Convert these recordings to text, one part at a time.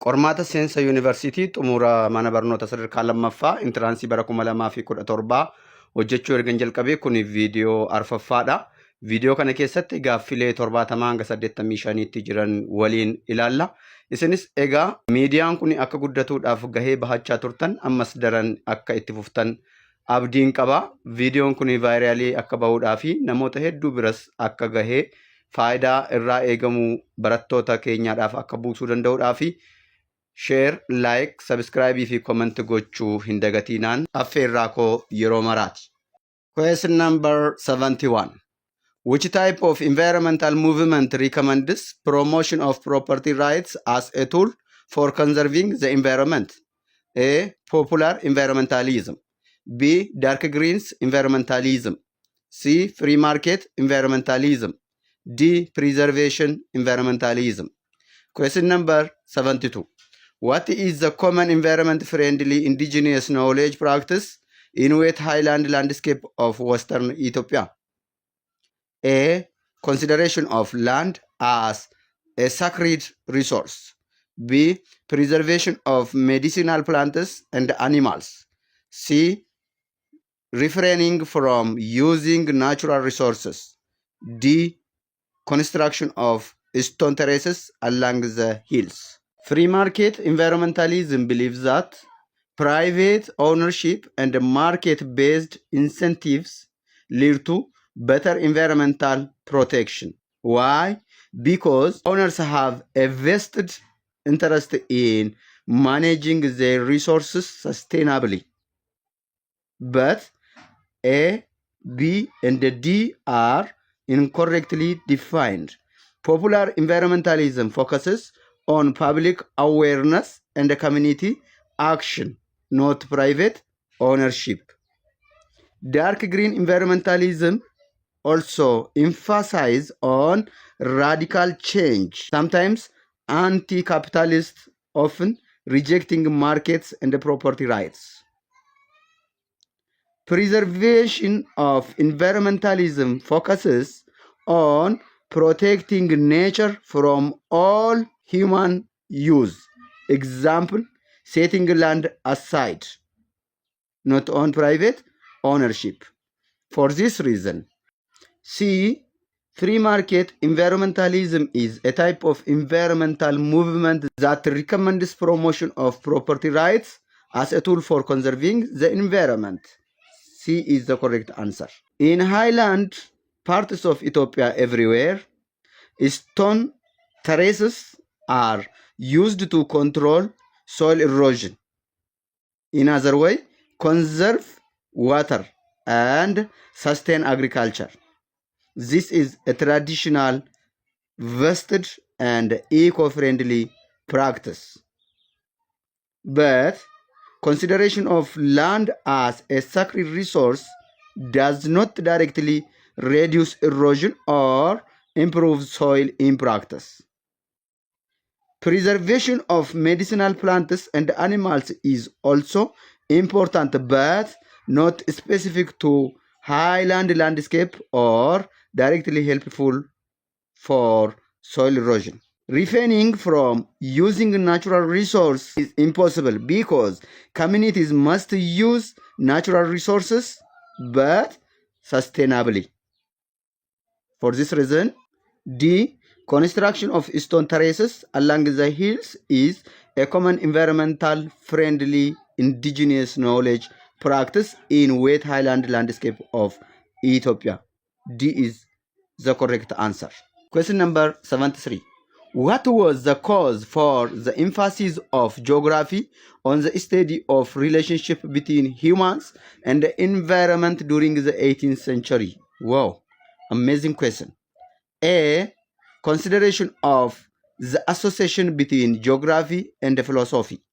Qormaata seensa yuunivarsiitii xumura mana barnoota sadarkaa lammaffaa intiraansii bara 2017 hojjechuu ergan jalqabee kun viidiyoo arfaffaadha. Viidiyoo kana keessatti gaaffilee 70 hanga 85tti jiran waliin ilaalla. Isinis egaa miidiyaan kun akka guddatuudhaaf gahee bahachaa turtan ammas daran akka itti fuftan abdiin qaba. Viidiyoon kun vaayiraalii akka bahuudhaa fi namoota hedduu biras akka gahee faayidaa irraa eegamu barattoota keenyaadhaaf akka buusuu danda'uudhaa fi share, like, subscribe fi comment gochuu hin dagatinaan affeerraa koo yeroo maraati. Question number 71. Which type of environmental movement recommends promotion of property rights as a tool for conserving the environment? A. Popular environmentalism. B. Dark greens environmentalism. C. Free market environmentalism. D. Preservation environmentalism. Question number 72. What is the common environment-friendly indigenous knowledge practice in wet highland landscape of Western Ethiopia? A. Consideration of land as a sacred resource. B. Preservation of medicinal plants and animals. C. Refraining from using natural resources. D. Construction of stone terraces along the hills. Free market environmentalism believes that private ownership and market-based incentives lead to better environmental protection. Why? Because owners have a vested interest in managing their resources sustainably. But A, B, and D are incorrectly defined. Popular environmentalism focuses on public awareness and community action, not private ownership. Dark green environmentalism also emphasizes on radical change, sometimes anti-capitalist, often rejecting markets and property rights. Preservation of environmentalism focuses on protecting nature from all human use. Example, setting land aside, not on private ownership. For this reason, C. Free market environmentalism is a type of environmental movement that recommends promotion of property rights as a tool for conserving the environment. C is the correct answer. In highland parts of Ethiopia everywhere, stone terraces are used to control soil erosion. In other way, conserve water and sustain agriculture. This is a traditional, vested, and eco-friendly practice. But consideration of land as a sacred resource does not directly reduce erosion or improve soil in practice. Preservation of medicinal plants and animals is also important, but not specific to highland landscape or directly helpful for soil erosion. Refraining from using natural resources is impossible because communities must use natural resources but sustainably. For this reason, D. Construction of stone terraces along the hills is a common environmental friendly indigenous knowledge practice in wet highland landscape of Ethiopia. D is the correct answer. Question number 73. What was the cause for the emphasis of geography on the study of relationship between humans and the environment during the 18th century? Wow, amazing question. A. Consideration of the association between geography and philosophy.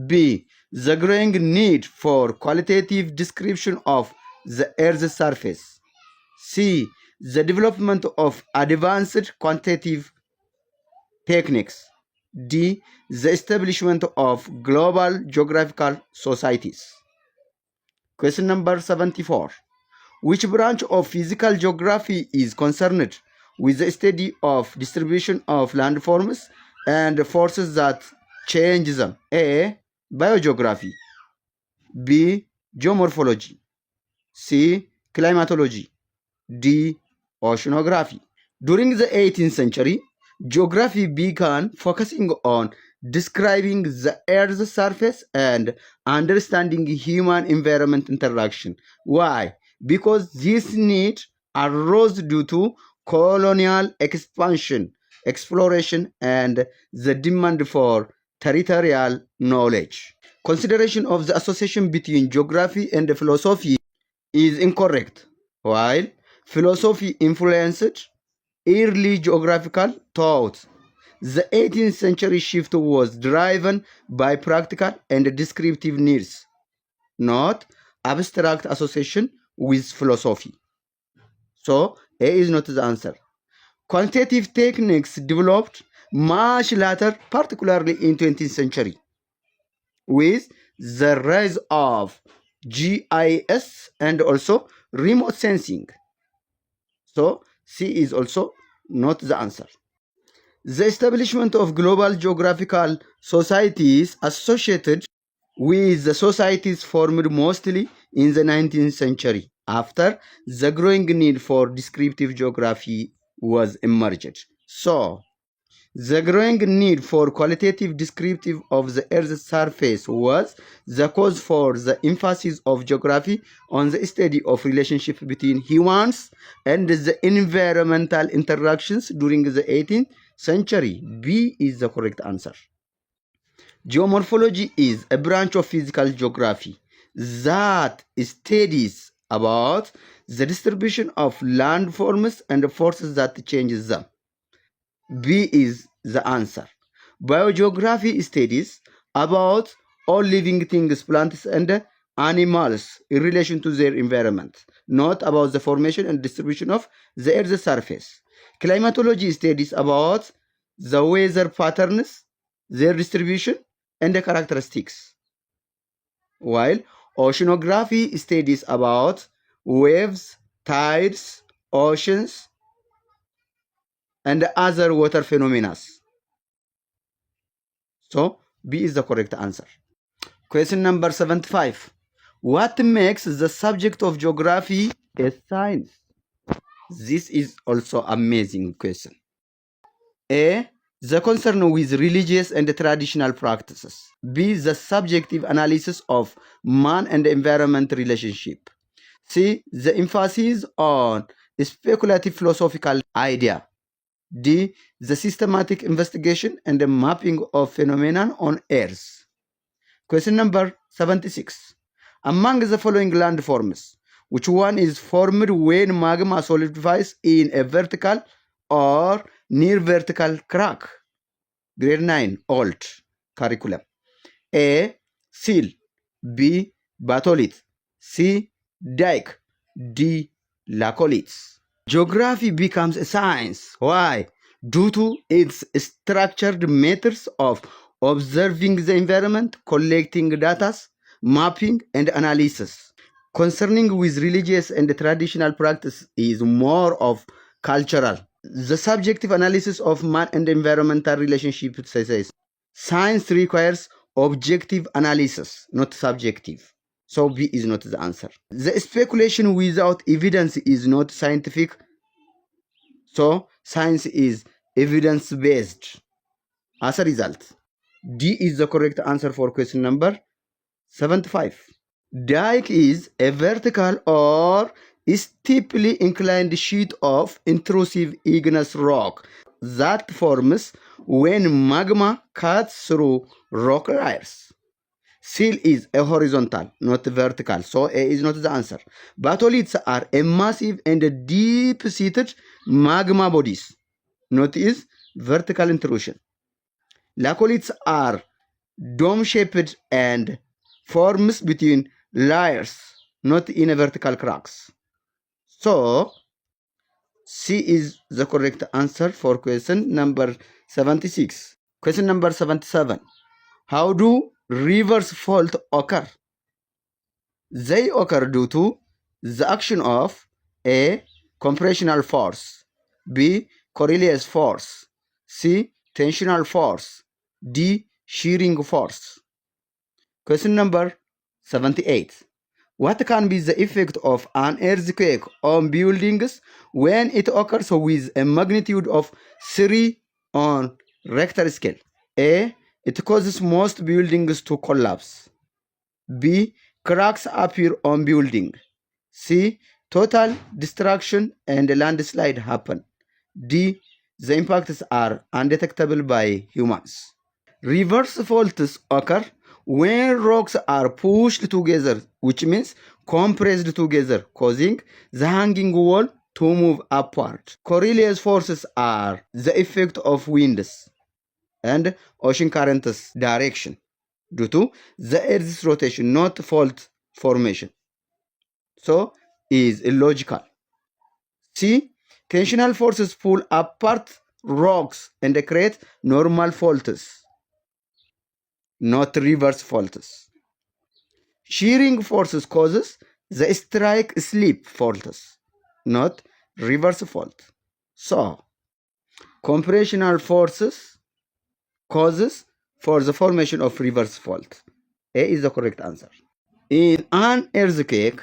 B. The growing need for qualitative description of the Earth's surface. C. The development of advanced quantitative techniques. D. The establishment of global geographical societies. Question number 74. Which branch of physical geography is concerned with the study of distribution of landforms and forces that change them. A. Biogeography. B. Geomorphology. C. Climatology. D. Oceanography. During the 18th century, geography began focusing on describing the Earth's surface and understanding human-environment interaction. Why? Because this need arose due to colonial expansion, exploration, and the demand for territorial knowledge. Consideration of the association between geography and philosophy is incorrect, while philosophy influenced early geographical thought. The 18th century shift was driven by practical and descriptive needs, not abstract association with philosophy. So, A is not the answer. Quantitative techniques developed much later, particularly in 20th century, with the rise of GIS and also remote sensing. So, C is also not the answer. The establishment of global geographical societies associated with the societies formed mostly in the 19th century after the growing need for descriptive geography was emerged. So, the growing need for qualitative descriptive of the Earth's surface was the cause for the emphasis of geography on the study of relationship between humans and the environmental interactions during the 18th century. B is the correct answer. Geomorphology is a branch of physical geography that studies about the distribution of landforms and forces that change them. B is the answer. Biogeography studies about all living things, plants and animals in relation to their environment, not about the formation and distribution of the Earth's surface. Climatology studies about the weather patterns, their distribution, and the characteristics. While oceanography studies about waves, tides, oceans, and other water phenomena. So, B is the correct answer. Question number 75. What makes the subject of geography a science? This is also amazing question. A. The concern with religious and traditional practices. B. The subjective analysis of man and environment relationship. C. The emphasis on speculative philosophical idea. D. The systematic investigation and the mapping of phenomena on Earth. Question number 76. Among the following landforms, which one is formed when magma solidifies in a vertical or near vertical crack? Grade 9 old curriculum. A. Seal. B. Batholith. C. Dike. D. Laccolith. Geography becomes a science. Why? Due to its structured methods of observing the environment, collecting data, mapping, and analysis. Concerning with religious and traditional practice is more of cultural. The subjective analysis of man and environmental relationship says science requires objective analysis, not subjective. So B is not the answer. The speculation without evidence is not scientific. So science is evidence-based. As a result, D is the correct answer for question number 75. Dike is a vertical or steeply inclined sheet of intrusive igneous rock that forms when magma cuts through rock layers. Seal is a horizontal, not vertical, so A is not the answer. Batholiths are a massive and deep-seated magma bodies, not is vertical intrusion. Laccoliths are dome-shaped and forms between layers, not in a vertical cracks. So, C is the correct answer for question number 76. Question number 77. How do reverse fault occur? They occur due to the action of A. Compressional force, B. Coriolis force, C. Tensional force, D. shearing force. Question number 78. What can be the effect of an earthquake on buildings when it occurs with a magnitude of 3 on Richter scale? A. It causes most buildings to collapse. B. Cracks appear on building. C. Total destruction and landslide happen. D. The impacts are undetectable by humans. Reverse faults occur when rocks are pushed together, which means compressed together, causing the hanging wall to move upward. Coriolis forces are the effect of winds and ocean currents direction due to the Earth's rotation, not fault formation. So, is illogical. C. Tensional forces pull apart rocks and create normal faults, not reverse faults. Shearing forces causes the strike slip faults, not reverse fault. So, compressional forces causes for the formation of reverse fault. A is the correct answer. In an earthquake,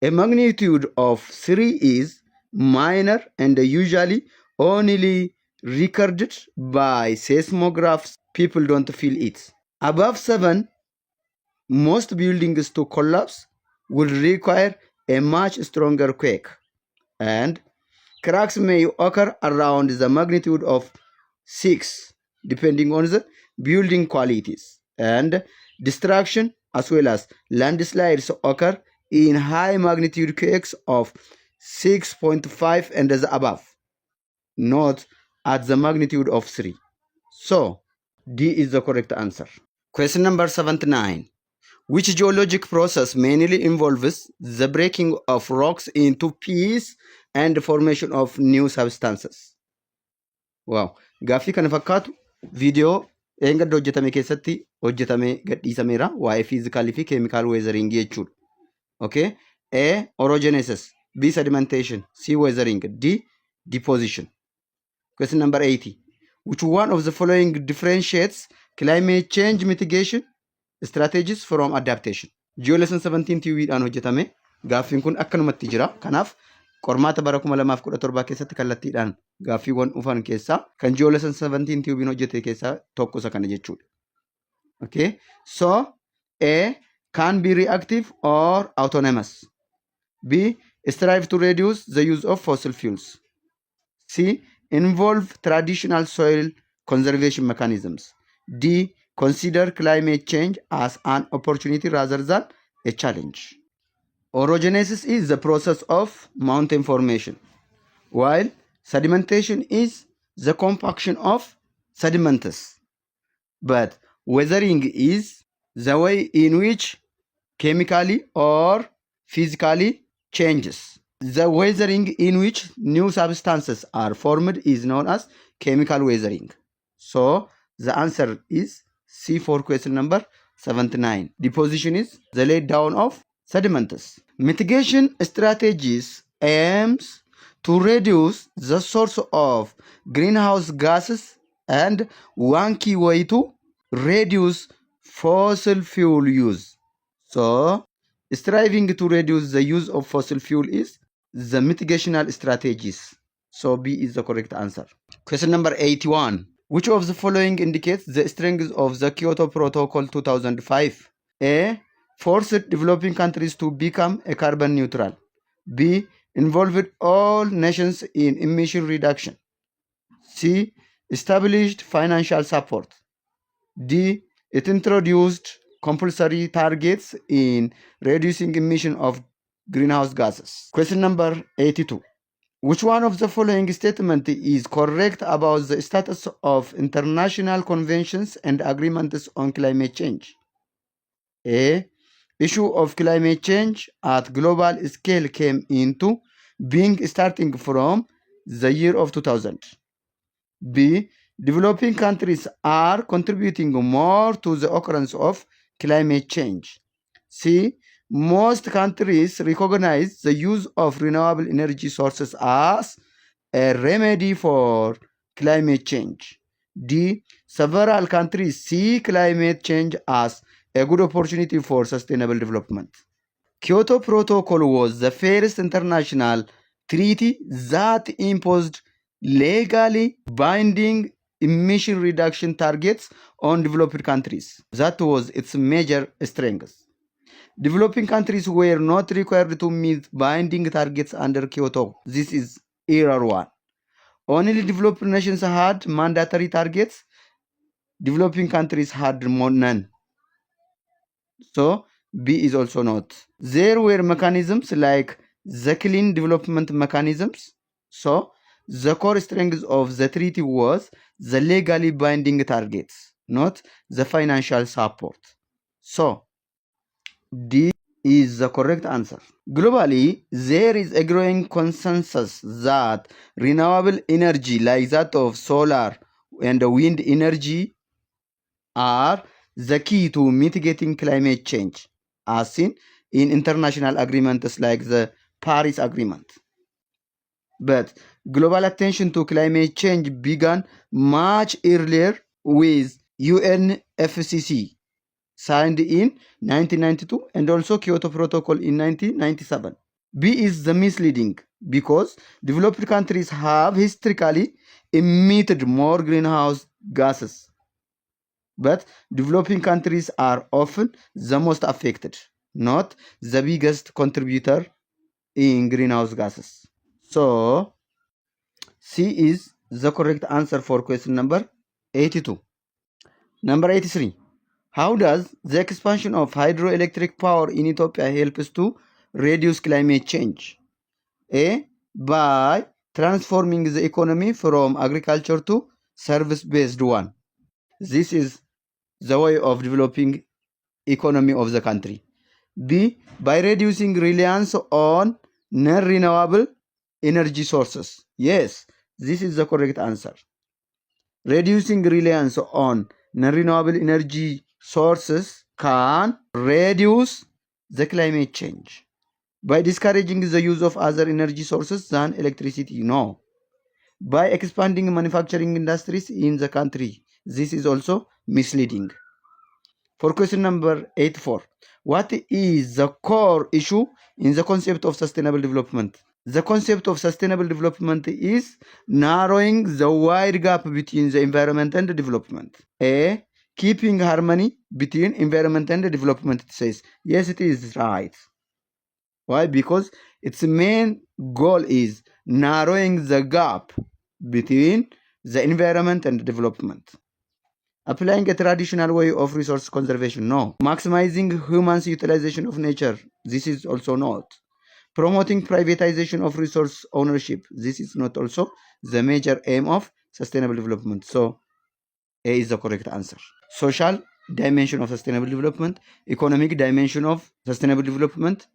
a magnitude of 3 is minor and usually only recorded by seismographs. People don't feel it. Above 7, most buildings to collapse will require a much stronger quake, and cracks may occur around the magnitude of 6 depending on the building qualities, and destruction as well as landslides occur in high magnitude quakes of 6.5 and above, not at the magnitude of 3. So, D is the correct answer. Question number 79. Which geologic process mainly involves the breaking of rocks into pieces and the formation of new substances? Wow. Gaaffii kana fakkaatu viidiyoo eengadda hojjetame keessatti hojjetamee gadhiisameera waa'ee fiizikaalii fi keemikaal weezaringii jechuudha. Okay? A. Orogenesis. B. Sedimentation. C. Weathering. D. Deposition. Question number 80. Which one of the following differentiates climate change mitigation strategies from adaptation? Geolesson 17 tiwiidhaan hojjetame. Gaaffiin kun akkanumatti jira. Kanaaf qormaata bara 2017 keessatti kallattiidhaan gaaffiiwwan dhufan keessaa kan Geolesson 17 tiwiin hojjete keessaa tokko isa kana jechuudha. Okay? So, A. Can be reactive or autonomous. B. Strive to reduce the use of fossil fuels. C. Involve traditional soil conservation mechanisms. D. Consider climate change as an opportunity rather than a challenge. Orogenesis is the process of mountain formation, while sedimentation is the compaction of sediments. But weathering is the way in which chemically or physically changes. The weathering in which new substances are formed is known as chemical weathering. So the answer is C for question number 79. Deposition is the lay down of sediments. Mitigation strategies aims to reduce the source of greenhouse gases, and one key way to reduce fossil fuel use. So, striving to reduce the use of fossil fuel is the mitigational strategies. So, B is the correct answer. Question number 81. Which of the following indicates the strength of the Kyoto Protocol 2005? A. Forced developing countries to become a carbon neutral. B. Involved all nations in emission reduction. C. Established financial support. D. It introduced compulsory targets in reducing emission of greenhouse gases. Question number 82. Which one of the following statement is correct about the status of international conventions and agreements on climate change? A. Issue of climate change at global scale came into being starting from the year of 2000. B. Developing countries are contributing more to the occurrence of climate change. C. Most countries recognize the use of renewable energy sources as a remedy for climate change. D. Several countries see climate change as a good opportunity for sustainable development. Kyoto Protocol was the first international treaty that imposed legally binding emission reduction targets on developed countries. That was its major strength. Developing countries were not required to meet binding targets under Kyoto. This is error 1. Only developed nations had mandatory targets. Developing countries had none. So B is also not. There were mechanisms like the clean development mechanisms. So the core strength of the treaty was the legally binding targets, not the financial support. So D is the correct answer. Globally, there is a growing consensus that renewable energy like that of solar and wind energy are the key to mitigating climate change, as seen in international agreements like the Paris Agreement. But global attention to climate change began much earlier with UNFCCC, signed in 1992, and also Kyoto Protocol in 1997. B is the misleading because developed countries have historically emitted more greenhouse gases, but developing countries are often the most affected, not the biggest contributor in greenhouse gases. So C is the correct answer for question number 82. Number 83. How does the expansion of hydroelectric power in Ethiopia help us to reduce climate change? A. By transforming the economy from agriculture to service-based one. This is the way of developing economy of the country. B. By reducing reliance on non-renewable energy sources. Yes, this is the correct answer. Reducing reliance on non-renewable energy sources can reduce the climate change. By discouraging the use of other energy sources than electricity, no. By expanding manufacturing industries in the country, this is also misleading. For question number 84, what is the core issue in the concept of sustainable development? The concept of sustainable development is narrowing the wide gap between the environment and development. A. Keeping harmony between environment and development, it says. Yes, it is right. Why? Because its main goal is narrowing the gap between the environment and development. Applying a traditional way of resource conservation, no. Maximizing humans' utilization of nature, this is also not. Promoting privatization of resource ownership, this is not also the major aim of sustainable development. So A is the correct answer. Social dimension of sustainable development, economic dimension of sustainable development,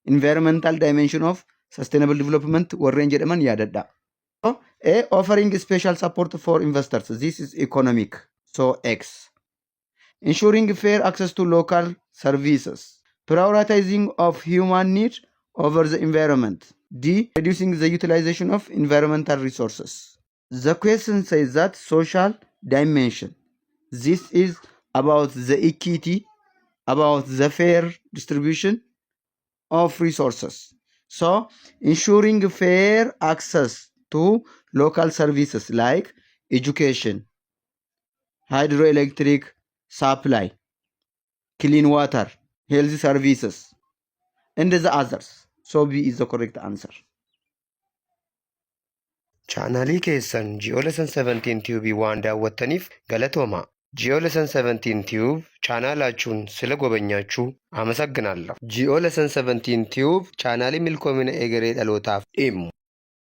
environmental dimension of sustainable development, warren jedhaman yaadadha. A. Offering special support for investors, this is economic. So X. Ensuring fair access to local services. Prioritizing of human needs over the environment. D. Reducing the utilization of environmental resources. The question says that social dimension. This is about the equity, about the fair distribution of resources. So, ensuring fair access to local services like education, hydroelectric supply, clean water, health services, and the others. So B is the correct answer. chaanaalii keessan Ji'oolessan 17 tiዩbii waan daawwattaniif galatooma. Ji'oolessan 17 tiዩብ chaanaalachuun sila gobanyaachuu አመሰግናለሁ። Ji'oolessan 17 tiዩብ chaanaalii milkoomina egeree dhalootaaf dhimmu